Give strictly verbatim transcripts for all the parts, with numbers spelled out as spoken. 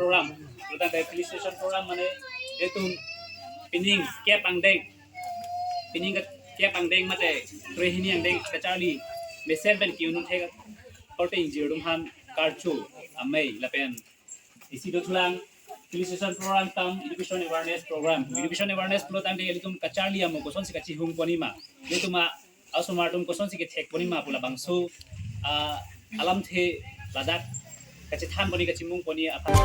Program, tangte felicitation program mane itum pining kep angdeng, pining ke- kep angdeng mate krehini angdeng kacharli mesen pen ki-un un thek korte ingjir atum aphan karcho amei lapen isi dothulang felicitation program cum education awareness program. Education awareness pulo tangte ilitum kacharli amo kosonsi kachihung ponji ma, ilitum a- osomar atum kosonsi kethek ponji ma pu labangso, ah, alamthe ladak kachethan ponji kachimung ponji aphan.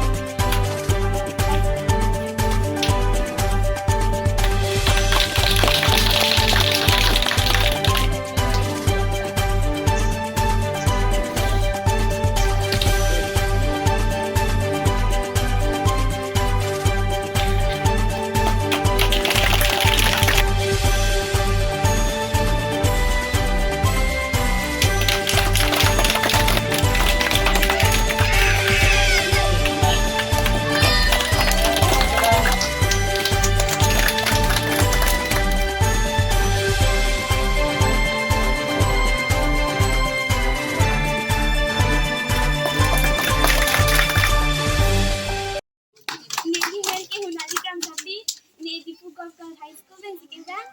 Neli her ke Hunali Kramthapli, ne Diphu Govt Girls High School pen si kejang.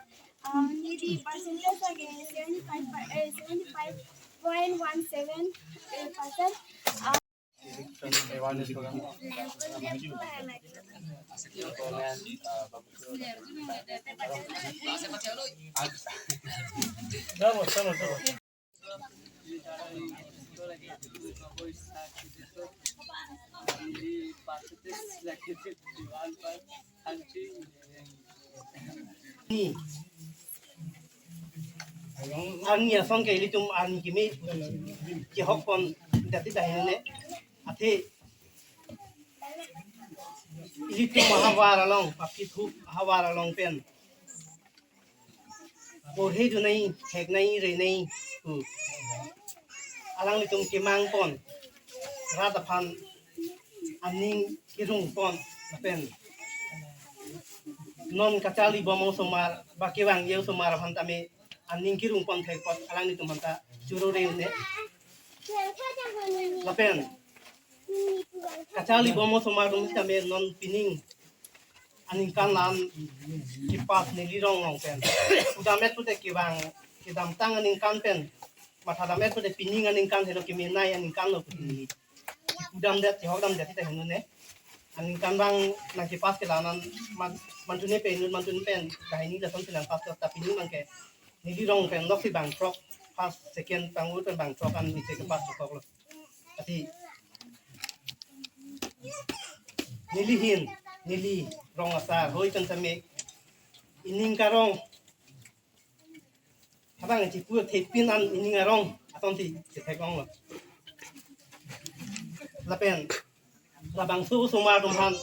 Ah, neli percentage lake seventy five, eh, seventy five point one seven percent. Ni. Arni asong ke ilitum arni kimi kihok pon jati dah ini ne. Athe ilitum ahavar along, papi thup ahavar along pen porhedun nai, thek nai, re nai pu alanglitum kemang pon, rat aphan aning kerung pon lapen non kacharli bom osomar ba kevangji osomar aphan tame aning kerung pon thek apot alanglitum aphanta choro re un-e. Lapen kacharli bom osomar atum tame non pining aningkan la-an kepass neli rong along pen. Pudam-et pute kevang kedamtang aningkan pen mathadam-et pute pining aningkan helo kemenei aningkan lo pute neli pudam det, kehok dam det ta heno ne. Aningkan abang nangkepass ke la-an man, mantune pen, mantune pen dahini lason si nangpass ta pining abang ke neli rong pen loksi bangthrok, first, second, pangur pen bangthrok an neli kepass choklo. Athe neli ahin, neli rong asar hoi pen tame ining karong abang chipu thepin an ining arong aton si chethek longlo. Lapen labangso osomar atum aphan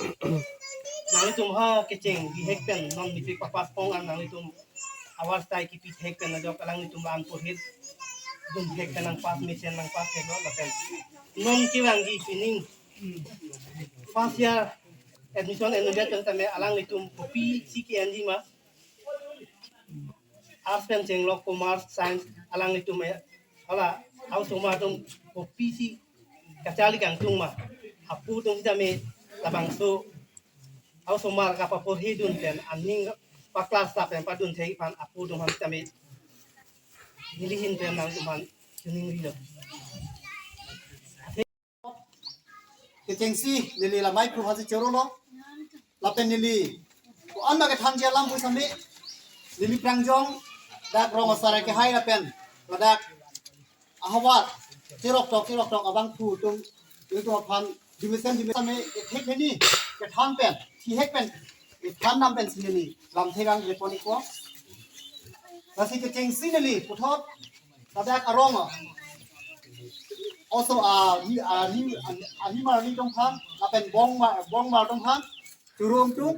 nanglitum ha kecheng bihek pen non matric papass pon an nanglitum ahavar asai kipi thek pen ajok alanglitum an porhedun thek pen nangpass mesen nangpass theklo lapen non kevangji pining first year admission endet pen tame alanglitum kopisi ke-enji ma, arts pen chenglok, commerce, science, alanglitum eh, hala osomar atum kopisi kacharli kangtung ma, apu atum tame labangso osomar kapaporhedun pen aning pa class ta pen padun thek aphan apu atum aphan tame neli ahin pen nangtum aphan chiningrilo. Kechengsi neli la maiphu aphansi chorolo. Lapen neli ko-an ma kethanji alam pusitame neli prangjong dak rong asar kehai lapen ladak ahavar cheroktok cheroktok abangphu atum, ilitum aphan dimesen dimesen me kethek hini kethan pen, thihek pen, kethan dam pensi neli lamthe kangrepo niko. Lasi kechengsi neli puthot ladak arong oso a ni a ni a ni marli atum aphan lapen bongmar bongmar atum aphan choro ingtung,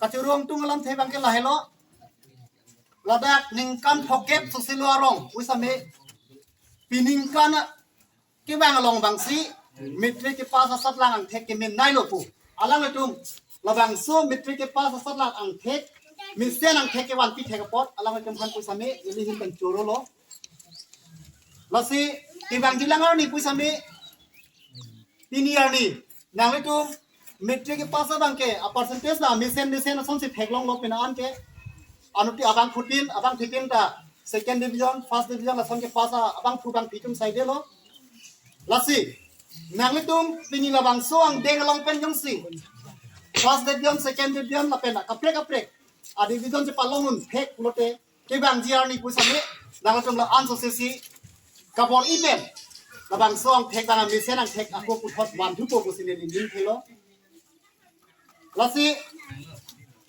kachoro ingtung alamthe abang ke lahelo. Ladak ningkan phokep soselo arong pusitame piningkan kevang along abangsi matric kepass asatlang angthek kemeneilo pu alanglitum labangso matric kepass asatlang angthek mesen angthek kevanpi thek apot alanglitum aphan pusitame neli ahin pen chorolo. Lasi kevangjilang arni pusitame pini arni nanglitum Matric kepass abang ke a percentage na mesen mesen asonsi theklonglo, pini an ke anuttin abangphutin abangphitin ta second division, first division ason kepass abangphu abangphi atum saidelo. Lasi nanglitum pini labangso angdeng along pen jongsi first division, second division lapen kaprek kaprek a division chepalong un thek pulote kevangji arni pusitame nangtum la-an sosesi kabor-i pen labangso angthek abang amesen angthek ako puthot vanthupo pusi neli ning thelo. Lasi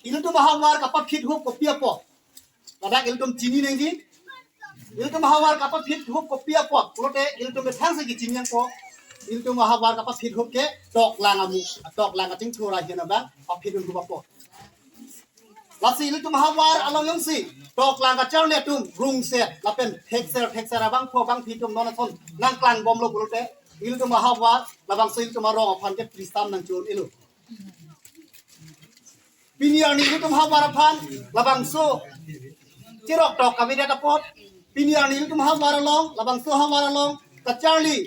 ilitum ahavar kapaphit hup kopi apot, ladak ilitum chini nangji. Ilitum ahavar kapaphit hup kopi apot pulote ilitum methang si kechini nangpo. Ilitum ahavar kapaphit hup ke toklang amu, toklang achingthur ahin abang paphit hup apot. Lasi ilitum ahavar along jongsi toklang kacharli atum rungset lapen thekser thekser abangphu abangphi atum non ason nangklangbomlo pulote ilitum ahavar labangso ilitum arong aphan ke prisam nangchun-elo. Pini arni ilitum ahavar aphan labangso cheroktok kavedet apot, pini arni ilitum ahavar along, labangso ahavar along kacharli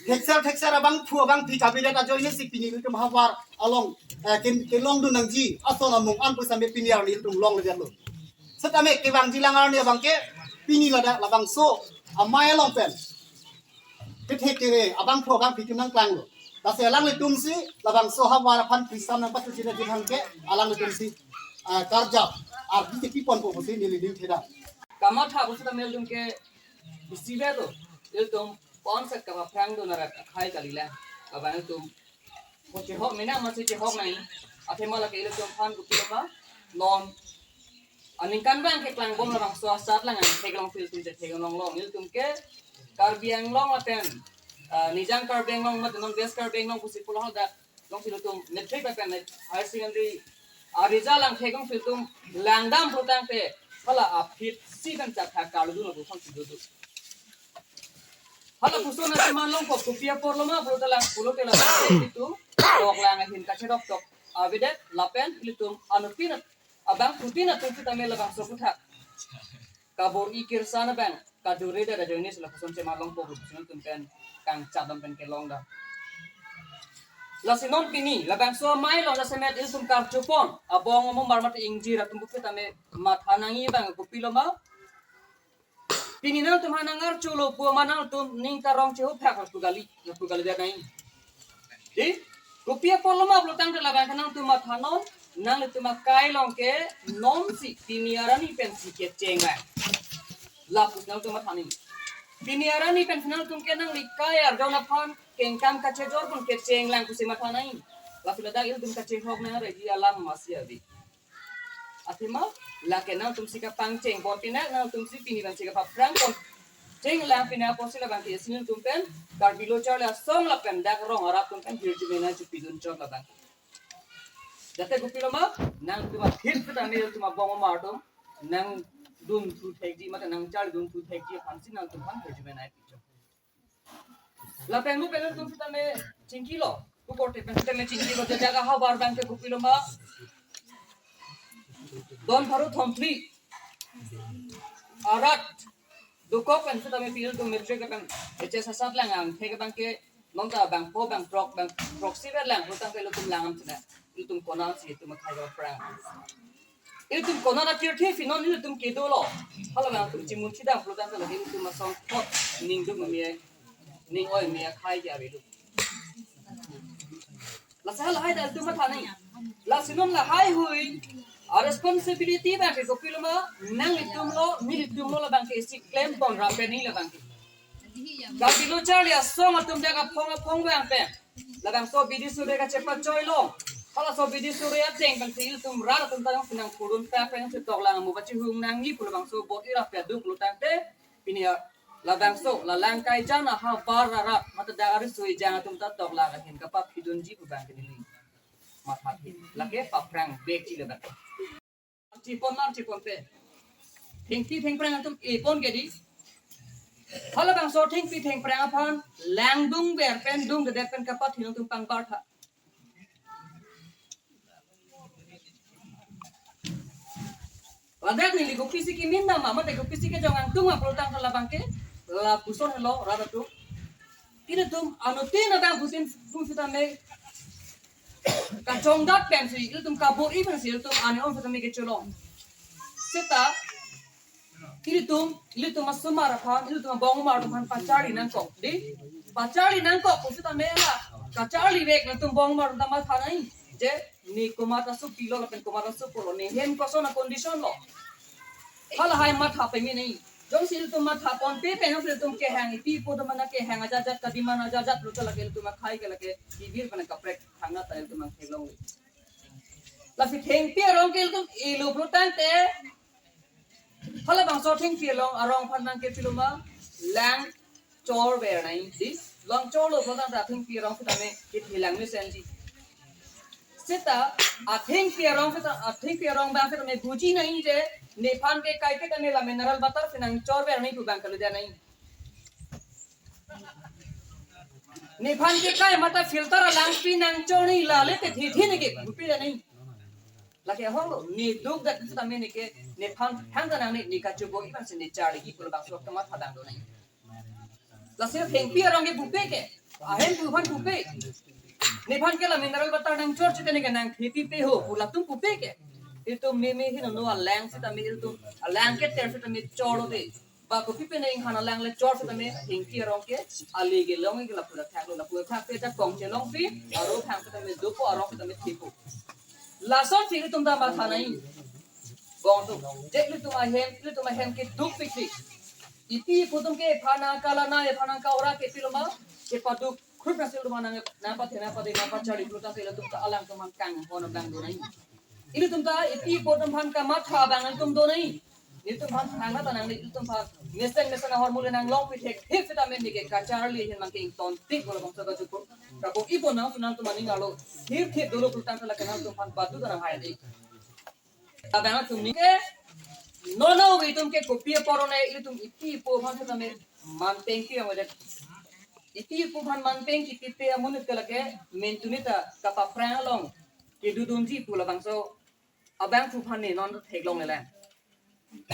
thekser thekser abangphu abangphi kavedet ajoine si pini ilitum ahavar along, eh, ken- kelongdun nangji ason amung an pusitame pini arni ilitum longledetlo. Setame kevangji lang arni abang ke pini ladak labangso amei along pen kethek kere abangphu abangphi atum nangklanglo. Lasi alanglitum si labangso ahavar aphan prisam nangpachunji nangji abang ke alanglitum si, ah, karjap ardi kepiponpo pusi neli ning theda. Kamatha pusitame ilitum ke isibe to, ilitum ponset kapaphrangdun arat akhai kalilang. Labang ilitum ko chehok mena masi chehok nai. Athema lake ilitum aphan kopiloma non aningkan abang keklangbom labangso asat lang angthek alongsi ilitum chetheklonglong. Ilitum ke Karbi Anglong lapen, ah, Nijang Karbi Anglong mate non West Karbi Anglong pusi pulo hadak jongsi ilitum matric lapen higher secondary a result angthek alongsi ilitum langdam pulotangte hala aphit isi pen chatha karludunlo pu ason si dodo. Halapuson aseman longpo, kopi aporloma pulote lang, pulote lang ilitum toklang ahin kacheroktok avedet lapen ilitum anuttin abangphutin atum sitame labangso aphuthak kabor-i kirsan abang kadure dada ajoine si lapuson seman longpo pusi nangtum pen kangchap dam pen kelongdam. Lasi non pini labangso amei along jasemet ilitum karjupon abong omomar mate ingjir atum pusitame matha nangji abang kopiloma. Pini nangtum aphan nangarjulo pu ma nangtum ning karong chehuphak lapu kali, lapu kalidet nai. Di, kopi aporloma pulotangte labang ke nangtum mathanon, nanglitum akai along ke nomsi pini arni pensi kecheng lang. Lapusi nangtum matha nangji. Pini arni pensi nangtum ke nangli kai arjon aphan kengkam kachejor pun kecheng lang pusi matha nangji. Lapu ladak ilitum kachehok nang reji alam masi ave. Athema lake nangtum si kapangcheng pon pinak, nangtum si pini abang si kapaphrang pon cheng lang pinak apotsi labang ke isi nangtum pen Karbi Lo Charli Asong lapen dak rong arat atum pen hirjume nangchepidun chot labang. Jate kopiloma, nangtum aphit sitame ilitum abong omar atum nangdunthu thekji mate nangcharlidun thu thekji aphansi nangtum aphan hirjume nangpi chot. Lapen mo pen ilitum sitame chingkilo. Kukorte pen sitame chingkilo, jaga havar abang ke kopiloma. Don pharo thomphli arat dokok pen sitame pil tum matric pen H S asat lang angthek abang ke non ta bangpho bangthrok bangthroksi ver lang pulotangte ilitum lang am sina. Ilitum konatsi ilitum akhai kapaphrang. Ilitum konat atirthe phi non ilitum kedolo. Hala abang tum chimun chidam pulotangte lake ilitum asong thot ning dum me, ning oi me akhai ke avelo. Lasi halahai ta ilitum matha nangji. Lasi non lahai hui a responsibility abang ke kopiloma, nanglitumlo, nelitumlo labang ke isi klem pon rapen nangji labang ke. Karbi Lo Charli Asong atum dak aphong aphong abang pen labangso bidi suri kachepachoi long. Halaso bidi suri ateng pensi ilitum rat atum ta jongsi nangpudun ta pensi toklang amu kachehung nangji pu labangso bor-i ra paduk pulotangte pini labangso la Langkaijan ahavar arat mate dak ariso ejang atum ta toklang ahin kapaphidunji pu abang ke neli matha, lake paphrang vekji labang. Chipon mar chipon pe. Thengpi thengphrang atum epon ke di. Halabangso thengpi thengphrang aphan langdung ver pen dungdedet pen kapathin atum pangbar tha. Ladak neli kopisi kemin dam ma mate kopisi kejong angtung ma pulotangte labang ke lapuson helo rat atum. Ilitum anuttin abangphutin pusitame kachongdat pensi ilitum kabor-i pensi ilitum ani ong sitame kecholong. Seta ilitum, ilitum asomar aphan, ilitum abongmar atum aphan pacharli nangkok, dei. Pacharli nangkok pusitame la kacharli vek nangtum bongmar atum ta matha nangji, je ne komat asopi lo lapen komat asopo lo, ne hem koson a condition lo. Halahai matha peme nangji. Jongsi ilitum matha ponpe pen jongsi ilitum kehang, ipi ipo atum aphan kehang ajat ajat, kadiman ajat ajat pulo ta lake ilitum akhai ke lake bibir pen kaprek thangnat ta ilitum theklong. Lasi thengpi arong ke ilitum ilo pulo tangte, halabangso thengpi arong, arong aphan nangkepiloma, lang chorver nangji. Lang chorlo pulo tangte athengpi arong sitame kethelang mesenji. Seta athengpi arong sita, athengpi arong abang sitame buji nangji je, nephan ke kaike tame la mineral water si nangchorver nangji pu abang kalida nangji. Nephan ke kai mate filter alangpi nangchor nangji, lale te thithe neke bupe nangji. Lake ahong lo, ne dukdak sitame neke, nephan hang ta nangne, ne kachobor-i pensi ne charliji pu labangso kamatha abang do nangji. Lasi thengpi arong ke bupe ke, ahem pu aphan bupe. Nephan ke la mineral water nangchor chete neke nangthepipe ho pu latum bupe ke. Ilitum meme heno no alang sitame ilitum, alang keter sitame chorlo te. Ba kopi pen nangji, han alang le chor sitame thengpi arong ke ale kelong ke lapu athak lo, lapu athak ke jakong chelongpi, aro thang sitame dopo, arong sitame thepo. Lasonsi ilitum ta matha nangji. Bong atum, je ilitum ahem, ilitum ahem keduk pikpik. Ipi ipo atum ke ephan nangkalang nang, ephan nangkaura kepiloma, kepaduk krup nasi ilitum nang, nangpathe nangpade nangpacharli pulo tangte ilitum ta alangtum aphan kanghon abang do nangji. Ilitum ta ipi ipo atum aphan kamatha abang ilitum do nangji. Ilitum aphan thangnat ta nangne, ilitum aphan mesen mesen ahormu le nanglongpi thekthip sitame neke kacharli ahin abang ke ingtontik pulo bangso kachobor. Kabor-i pon nangtum aning arlo thirthip dolo pulo tangte lake nangtum aphan badu ta nanghai dei. Abang atum neke, non non ilitum ke kopi apor ne, ilitum ipi ipo aphan sitame manpeng pi ang wedet. Ipi ipo aphan manpeng kipipe amonit ke lake, mentuni ta kapaphrang along kedodunji pu labangso abangphu aphan ne non theklongle lang.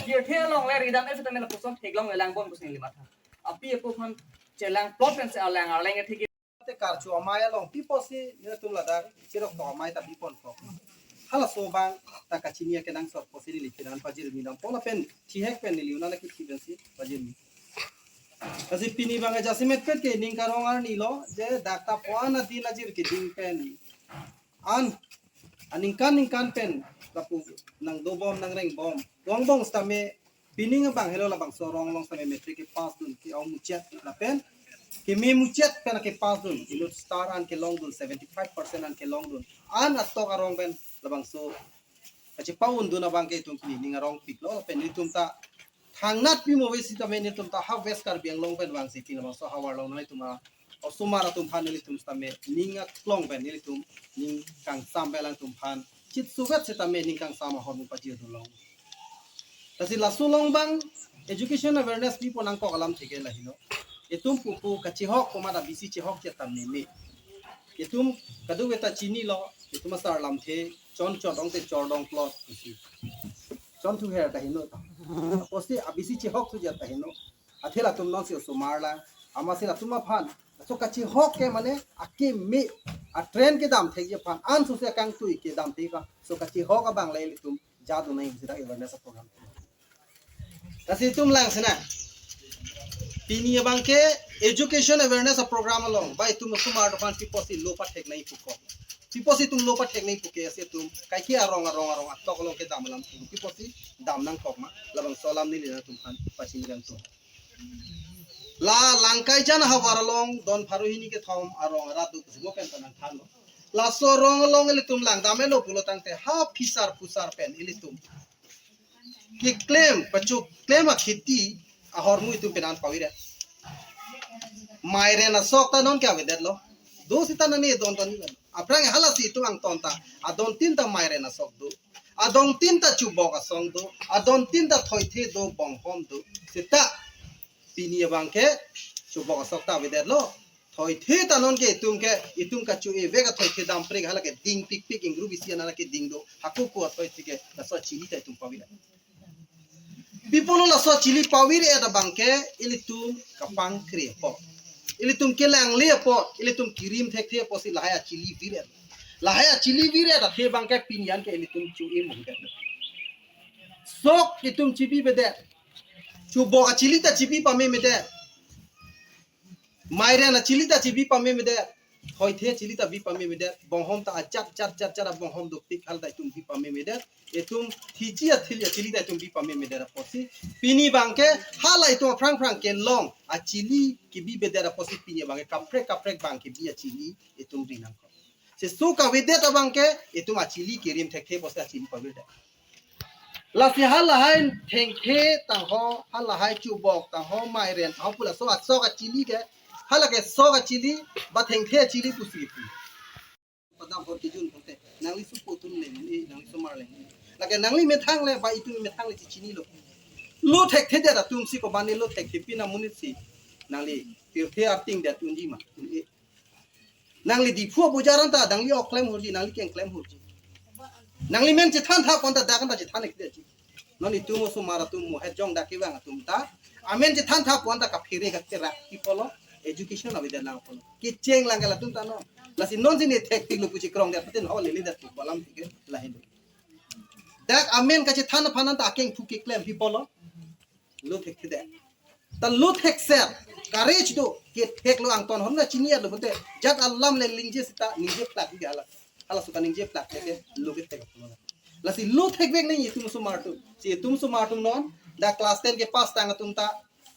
Pirthe along le ridam-et sitame lapuson theklongle lang bon pusi neli matha. Api apo aphan chelang plot pensi alang arleng ethik. Te karchu amei along pi apotsi nelitum ladak chirok tok amei ta pi ponkok. Halaso abang ta kachini akenangsot apotsi neli kiran pajirmi dampo lapen chihek pen neli unan akit kibensi pajirmi. Lasi pini abang jasemet pet ke ning karong arni lo, je dak ta puan adin ajir keding pen an, aningkan ningkan pen lapu nangdobom nangrengbom, rongbong sitame pining abang helo labangso arong along sitame matric kepass dun ke-ong muchot lapen keme muchot pen kepass dun, inut star an kelongdun, seventy five percent an kelongdun. An atok arong pen labangso kachepaundun abang ke itum pini ning arongpik lo, lapen itum ta thangnat pimo ave sitame nelitum ta ha West Karbi Anglong pen vangsi pini labangso havar along nanglitum a osomar atum aphan nelitum sitame ning aklong pen nelitum ning kangsam pen alangtum aphan chitsuvet sitame ning kangsam ahormu pajir dun long. Lasi laso along abang education awareness pi pon nangkok alamthe ke lahelo. Itum pupu kachihok komat abisi chihokchet tame me. Itum kadokave ta chinilo, itum asar lamthe, chon chodong te chordong plot pusi. Chon thuher ta heno ta. Apotsi abisi chihok thujet ta heno. Athe latum nonsi osomar lang, amatsi latum aphan. So kachihok ke mane akeme, a trend kedam thekji aphan, an sose akangtui kedam thek ka. So kachihok abang le ilitum jadu nai sida awareness program. Lasi itum lang sina. Pini abang ke education awareness program along ba itum osomar atum aphan pi apotsi lo pathek nangji pu ko. Pi apotsi itum lo pathek nangji pu ke, lasi itum kaike arong arong arong atok along kedam alam pu pi apotsi dam nangkok ma, labangso alam neli nangtum aphan pachini kangtung. La Langkaijan havar along don pharo hini kethom arong arat do pusi mo pen ta nangthanlo. Laso arong along ilitum lang damlo pulo tangte ha phisar phusar pen ilitum keklem, pachoklem akheti ahormu itum penan pavir-et. Mairen asok ta non ke avedetlo. Do sita nani don don ni. Aphrang halasi itum angton ta adon tin ta mairen asok do. Adon tin ta chubok asong do. Adon tin ta thoithe do, bonghom do. Sita pini abang ke chubok asok ta avedetlo. Thoithe ta non ke itum ke, itum kacho-e vek athoithe dam prek hala ke ding pikpik ingru bisi ana ke ding do. Hako ko athoithe ke laso chili ta itum pavir-et. Pi pulo laso chili pavir-et abang ke ilitum kapangkri apot, ilitum kelangle apot, ilitum kirim thekthe apotsi lahai achili vir-et. Lahai achili vire ta the abangke pini an ke ilitum chu-e mungke. Sok itum chibibedet. Chubok achili ta chibi pamemedet. Mairen achili ta chibi pamemedet. Hoithe achili ta bi pamemedet. Bonghom ta ajat jat jat jat abonghom dopik hal ta itum bi pamemedet. Itum thiji athil achili ta itum bi pamemedet apotsi. Pini abangke hala itum aphrang phrang kelong achili kebibedet apotsi pini abangke kaprek kaprek abangke bi achili itum ri nangkok. Si sok avedet abangke itum achili kerim thekthe apotsi achili pavirdet. Lasi halahai thengthe tangho, halahai chubok tangho, mairen tangho pu laso asok achili ke, hala ke sok achili, ba thengthe achili pusi pu. Padam hor kejun pute, nangli supo tun le, eh, nangli sumar le. Lake nangli methang le, ba itum methang le chichinilo. Lo thekthedet atum si ko bani lo thekthe pin amonit si. Nangli pirthe arting det unji ma, un-e. Nangli Diphu abojar anta nangli ok klem horji, nangli keng klem horji. Nangli men chethantha pon ta dak anta chethan ikdeji. Non itum osomar atum mohet jong dak kevang atum ta. Amen chethantha pon ta kaphere katherak pi pulo. Education avedet lang pulo. Kecheng lang ke latum ta non. Lasi non si ne thektik lo pu chekrongdet patin ho lele det pu balam thike lahelo. Dak amen kachethan aphan anta akeng thu keklem pi pulo. Lo thekthedet. Ta lo thekser, courage do, kethek lo angton hon na chini lo pute. Jat alam le ningje seta, ningje plak ke hala. Hala suka ningje plak ke lo kethek. Lasi lo thekvek nangji itum osomar atum. Si itum osomar atum non, dak class ten kepass tang atum ta.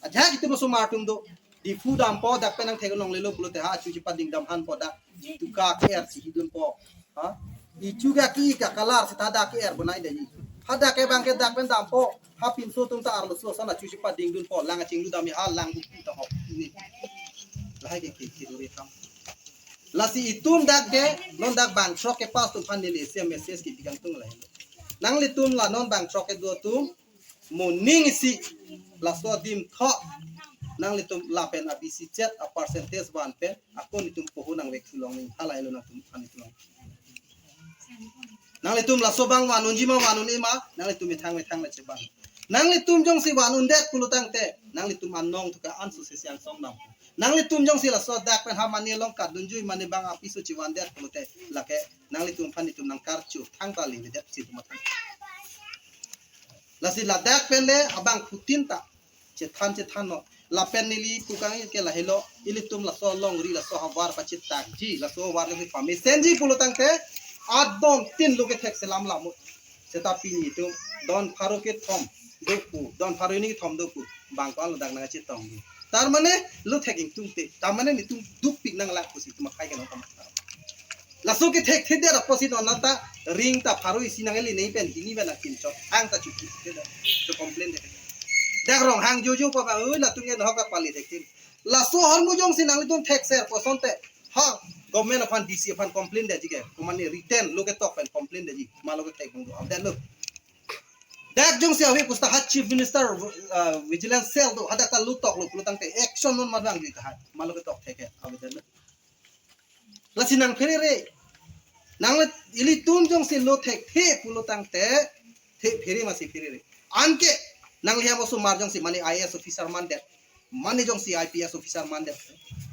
Ajak itum osomar atum do. Diphu dampo dak pen nangthek longlelo pulote ha achu chepading dam hanpo dak. Tuka ke-er si hidunpo. Ha? Ichu ke aki ka color seta dak ke-er bonai deji. Hadak ke abangke dak pen dampo. Ha pinso atum ta arloso sana chu chepading dunpo. Lang achinglu dam ha lang bukti ta hok. Ini. Lahai ke ke ke duri tam. Lasi itum dak ke non dak bangthrok kepass atum aphan neli isi message kepi kangtung lahai. Nanglitum la non bangthrok kedo atum moning isi laso adim tho nanglitum lapen a B C chet a percentage van pen ako netum poho nangvek thu long ni halailo nangtum aphan thu long. Nanglitum laso abang van unji ma van un-e ma, nanglitum methang methang le chevan. Nanglitum jongsi van undet pulo tangte, nanglitum anong thu ke-an suse siang song dam. Nanglitum jongsi laso dak pen ha mane along kadunjui mane bang apiso chevandet pulote, lake nanglitum aphan itum nangkarchu thangta le vedet si itum aphan. Lasi ladak pen le abangphutin ta chethan chethan no. Lapen neli pukang ke lahelo, ilitum laso longri laso havar pachitakji, laso havar le pamesenji pulo tangte adon tin lo kethek selam lamo. Seta pini itum don pharo kethom dopu, don pharo hini kethom dopu, bang ko-an lo dak nangchetong. Tar mane lo thek ingtungte, tar mane netum dukpik nanglak pusi itum akhai ke nangkam. Laso kethekthedet apotsi non nata ring ta pharo isi nang eli nei pen hini pen akim chot hang ta chuki. Cho complain de. Dak Ronghang jojo pa ba oi latum ke nohok ta pali thektin. Laso ahormu jongsi nanglitum thekser pu asonte. Ha, government aphan D C aphan complain deji ke. Komane written lo ketok pen complain deji. Ma lo kethek bang do. Avdet lo. Dak jongsi ave pusta ha Chief Minister, uh, Vigilance Cell do. Hadak ta lo toklo pulo tangte action non ma dang di ta ha. Ma lo ketok thek ke. Avdet lo. Lasi nangpherere. Nang ilitum jongsi lo thekthe pulo tangte, thephere masi pherere. Anke, nangli hem osomar jongsi mane I A S officer mandet. Mane jongsi I P S officer mandet.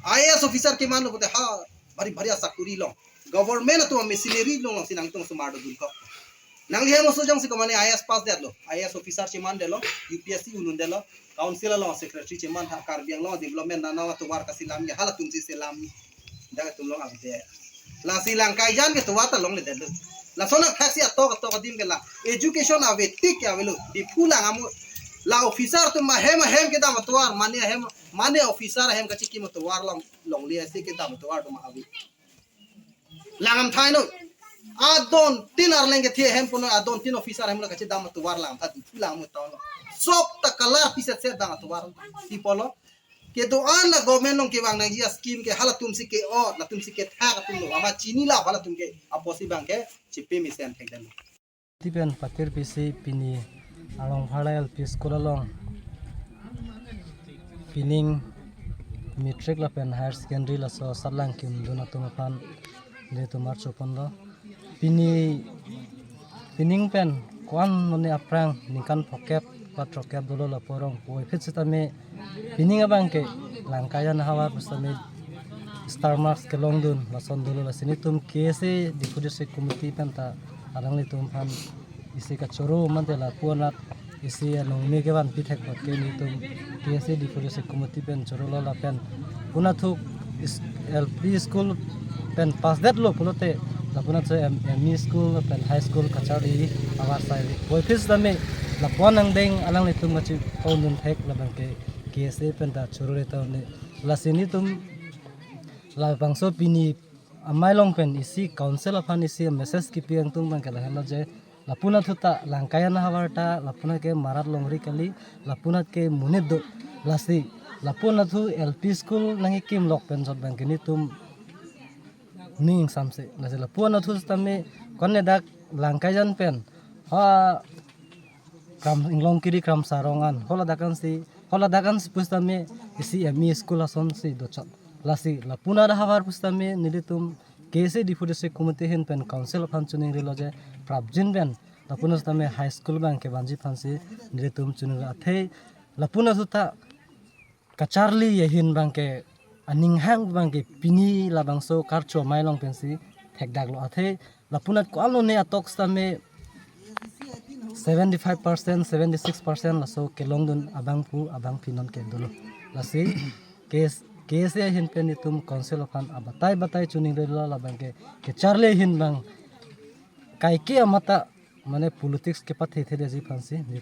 I A S officer kemanlo pute ha, bhari bhari asakuri long. Government atum machinery long longsi nangtum osomar do dun ko. Nangli hem oso jongsi komane I A S pass detlo. I A S officer chemandetlo, U P S C un-undetlo. Council along secretary chemantha, Karbi Anglong development nana atovar kaselam ke halatum si selam. Dak atum long avde. Lasi Langkaijan ke tovar ta longledetlo. Lason athaksi atok atok adim ke la. Education ave tik ke avelo. Diphu lang amu. La officer atum ahem ahem kedam atovar, mane ahem, mane officer ahem kachikim atovar long, longle ase kedam atovar atum ave. Lang amthai no. Adon tin arleng kethe ahem puno, adon tin officer ahem lo kachedam atovar lang tha Diphu lang amu town lo. Sok ta color piset set dam atovar. Pi pulo. Kedo-an la government along kevang nangji a-scheme ke halatum si ke-o, latum si kethak atum lo. Ama chini la halatum ke apotsi abangke chepamesen thekdam. Tipen patir pisi pini Arongpharlai L P School along pining matric lapen higher secondary laso satlang kimdun atum aphan nelitum archopon lo. Pini pining pen ko-an noni aphrang ningkan phokep ba throkkep dolo lapu arong puvoiphit sitame pining abangke Langkaijan ahavar pusitame star marks kelongdun lason dolo, lasi nelitum K S A Diphu District Committee pen ta alanglitum aphan isi kachoro mate lapu anat isi anong me kevanpi thek abang ke nelitum K S A Diphu District Committee pen chorolo lapen lapu anat thu is-, L P school pen pass detlo pulote lapu anat so M-, M E school pen high school kacharli ahavar sai ri. Puvoiphit tame lapu an angdeng alanglitum kachepondun thek labang ke K S A pen ta choro re ta ne. Lasi nelitum labangso pini amei along pen isi council aphan isi message kipi angtung abang ke lahenlo je lapu anat thu ta Langkaijan ahavar ta lapu anat ke marat longri kali, lapu anat ke monit do. Lasi lapu anat thu L P school nangkekim lok pen jot abang ke nelitum ning samse. Lasi lapu anat thu sitame konne dak Langkaijan pen ha Kram, Inglongkiri Kramsa arong an, haladak ansi, haladak ansi pusitame isi M E school asonsi dochot. Lasi lapu anat ahavar pusitame nelitum K S A Diphu District Committee ahin pen council aphan choningrilo je prapjin pen lapu anat sitame high school abang kevanji aphansi nelitum choningri athe lapu anat thu ta kacharli ahin abang ke aning hang abang ke pini labangso karcho amei along pensi thekdaklo athe lapu anat ko-an lone atok sitame seventy five percent, seventy six percent laso kelongdun abang pu abang pinon ke dolo. Lasi K S, K S A ahin pen nelitum council aphan abatai batai choningrilo labang ke kacharli ahin abang kaike amata mane politics kepathe theleji aphansi